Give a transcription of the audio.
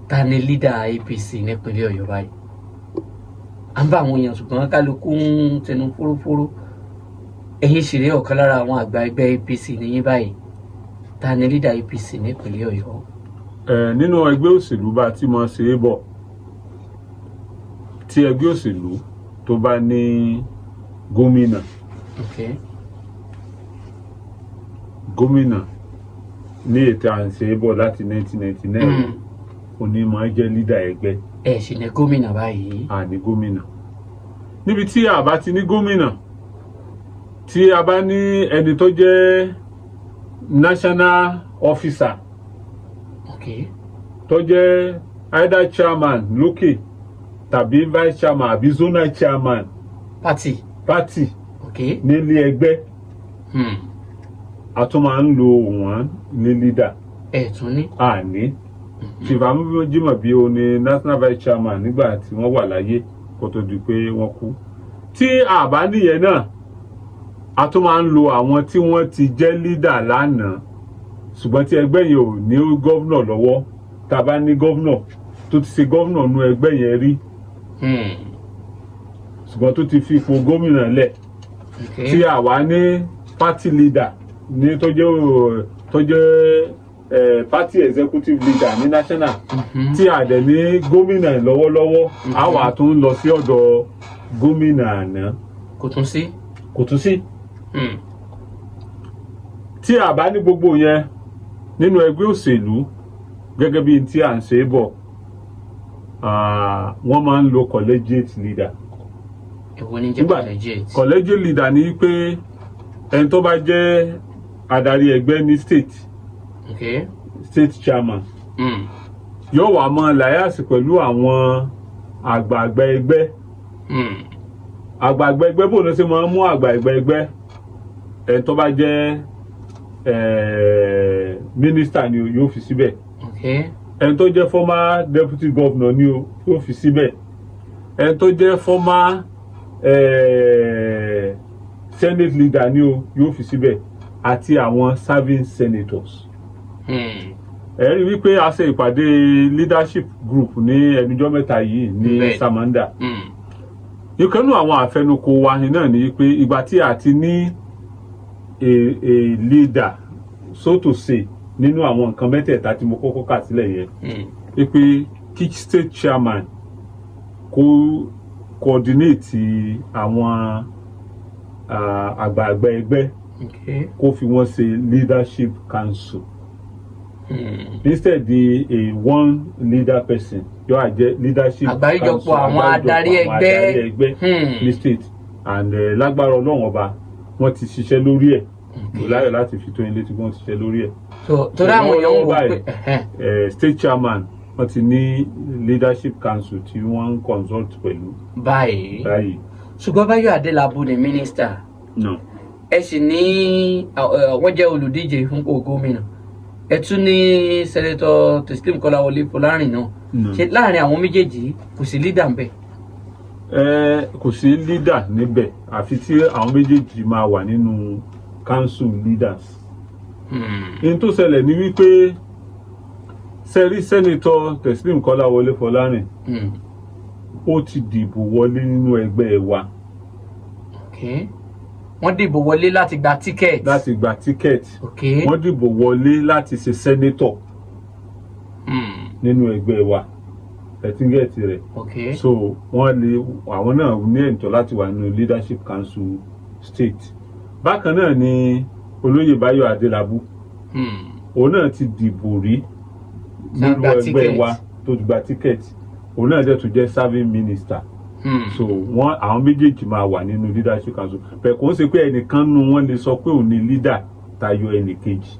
Ta ni leader APC nípínlẹ̀ Ọ̀yọ́ báyìí? À ń bá àwọn èèyàn, ṣùgbọ́n kálukú ń tẹnu fórófóró. Ẹ̀yin sì rí ọ̀kan lára àwọn àgbà ẹgbẹ́ APC níyìn báyìí. Ta ni leader APC nípínlẹ̀ Ọ̀yọ́? Ẹ nínú ẹgbẹ́ òṣèlú, bá tí mo ṣe é bọ̀, tí ẹgbẹ́ òṣèlú tó bá ní gómìnà, gómìnà ní ètò à ń ṣe é bọ̀ láti 1999, òní máa jẹ́ leader ẹgbẹ́. Ẹ sì ní gómìnà báyìí. A ní gómìnà. Níbi tí a bá ti ní gómìnà, tí a bá ní ẹni tó jẹ́ national officer, tó jẹ́ either chairman lókè tàbí vice chairman àbí zonal chairman party party nílé ẹgbẹ́, a tún máa ń lo wọ́n ní leader. Ẹ tún ní. Àní Chief Ajímọ̀bí ó ní national vice chairman nígbà tí wọ́n wà láyé kó tó di pé wọ́n kú. Tí a bá níyẹn náà, a tún máa ń lo àwọn tí wọ́n ti jẹ́ leader lánàá, ṣùgbọ́n tí ẹgbẹ́ yẹn ò ní governor lọ́wọ́. Tá a bá ní governor tó ti ṣe governor nú ẹgbẹ́ yẹn rí, ṣùgbọ́n tó ti fi ipò gómìnà lẹ̀, tí àwa ní party leader ní tó jẹ́ party executive leader ní national, tí a dẹ̀ ní gómìnà lọ́wọ́lọ́wọ́, a wà tún lọ sí ọ̀dọ̀ gómìnà àná. Kò tún sí. Kò tún sí. Tí a bá ní gbogbo yẹn nínú ẹgbẹ́ òṣèlú, gẹ́gẹ́ bí tí à ń ṣe é bọ̀, wọ́n máa ń lo collegiate leader. Èwo ní jẹ́ collegiate? Collegiate leader ni pé ẹni tó bá jẹ́ adarí ẹgbẹ́ ní state, state chairman, yóò wá máa liaise pẹ̀lú àwọn àgbààgbà ẹgbẹ́. Àgbààgbà ẹgbẹ́, bó ló ṣe máa ń mú àgbààgbà ẹgbẹ́? Ẹni tó bá jẹ́ mínísítà ni o, yóò fi síbẹ̀. Ẹni tó jẹ́ former deputy governor ni o, yóò fi síbẹ̀. Ẹni tó jẹ́ former senate leader ni o, yóò fi síbẹ̀, àti àwọn serving senators. Ẹ rí wípé a ṣe ìpàdé leadership group ní ẹnujọ́ mẹ́ta yìí ní Samanda. Ìkànnù àwọn àfẹnukò wa náà ni pé ìgbà tí a ti ní a leader, so to say, nínú àwọn nǹkan mẹ́tẹ̀ẹ̀ta tí mo kọ́kọ́ kà sílẹ̀ yẹn, wípé kí state chairman kó coordinate àwọn àgbààgbà ẹgbẹ́, kó fi wọ́n ṣe leadership council instead the a one leader person, yóò á jẹ́ leadership Àgbáríjọpọ̀ council, àwọn àgbáríjọpọ̀ adarí àwọn ẹgbẹ́. adarí ẹgbẹ́ ní state. And lágbára Ọlọ́run Ọba, wọ́n ti ṣiṣẹ́ lórí ẹ̀. Mo láyọ̀ láti fi tó yín létí pé wọ́n ti ṣiṣẹ́ lórí ẹ̀. So torí àwọn èèyàn ń wò pé Lọ́wọ́ state chairman, wọ́n ti ní leadership council tí wọ́n ń consult pẹ̀lú báyìí. Báyìí. Ṣùgbọ́n Báyọ̀ Adélábù ni mínísítà. No. Ẹ sì ní wọ́n jẹ́ olùdíje fún ipò gómìnà. Ẹ tún ní Senator Teslim Kọ́láwọlé Fọlárìn náà. No. Ṣe láàrin àwọn méjèèjì, kò sí leader ń bẹ̀? Ẹ kò sí leader níbẹ̀, àfi tí àwọn méjèèjì máa wà nínú council leaders. Ní tó ṣẹlẹ̀ ní wípé sẹ́rí Senator Teslim Kọ́láwọlé Fọlárìn, ó ti dìbò wọlé nínú ẹgbẹ́ wa. Okay. Wọ́n dìbò wọlé láti gba ticket. Láti gba ticket. Wọ́n dìbò wọlé láti ṣe senator nínú ẹgbẹ́ wa. Ẹ ti ń get rẹ̀? Okay. So wọ́n lè, àwọn náà ní ẹ̀tọ́ láti wà nínú leadership council state. Bákan náà ni olóyè Báyọ̀ Adélábù, òun náà ti dìbò rí Tí wọ́n nínú gba ẹgbẹ́ ticket. wa, tó ti gba ticket. Òun náà dẹ̀ tún jẹ́ serving minister. So wọ́n, àwọn méjèèjì máa wà nínú leadership council bẹ́ẹ̀. Kò ń ṣe pé ẹnìkan nínú wọn lè sọ pé òun ni leader tayọ ẹnìkejì.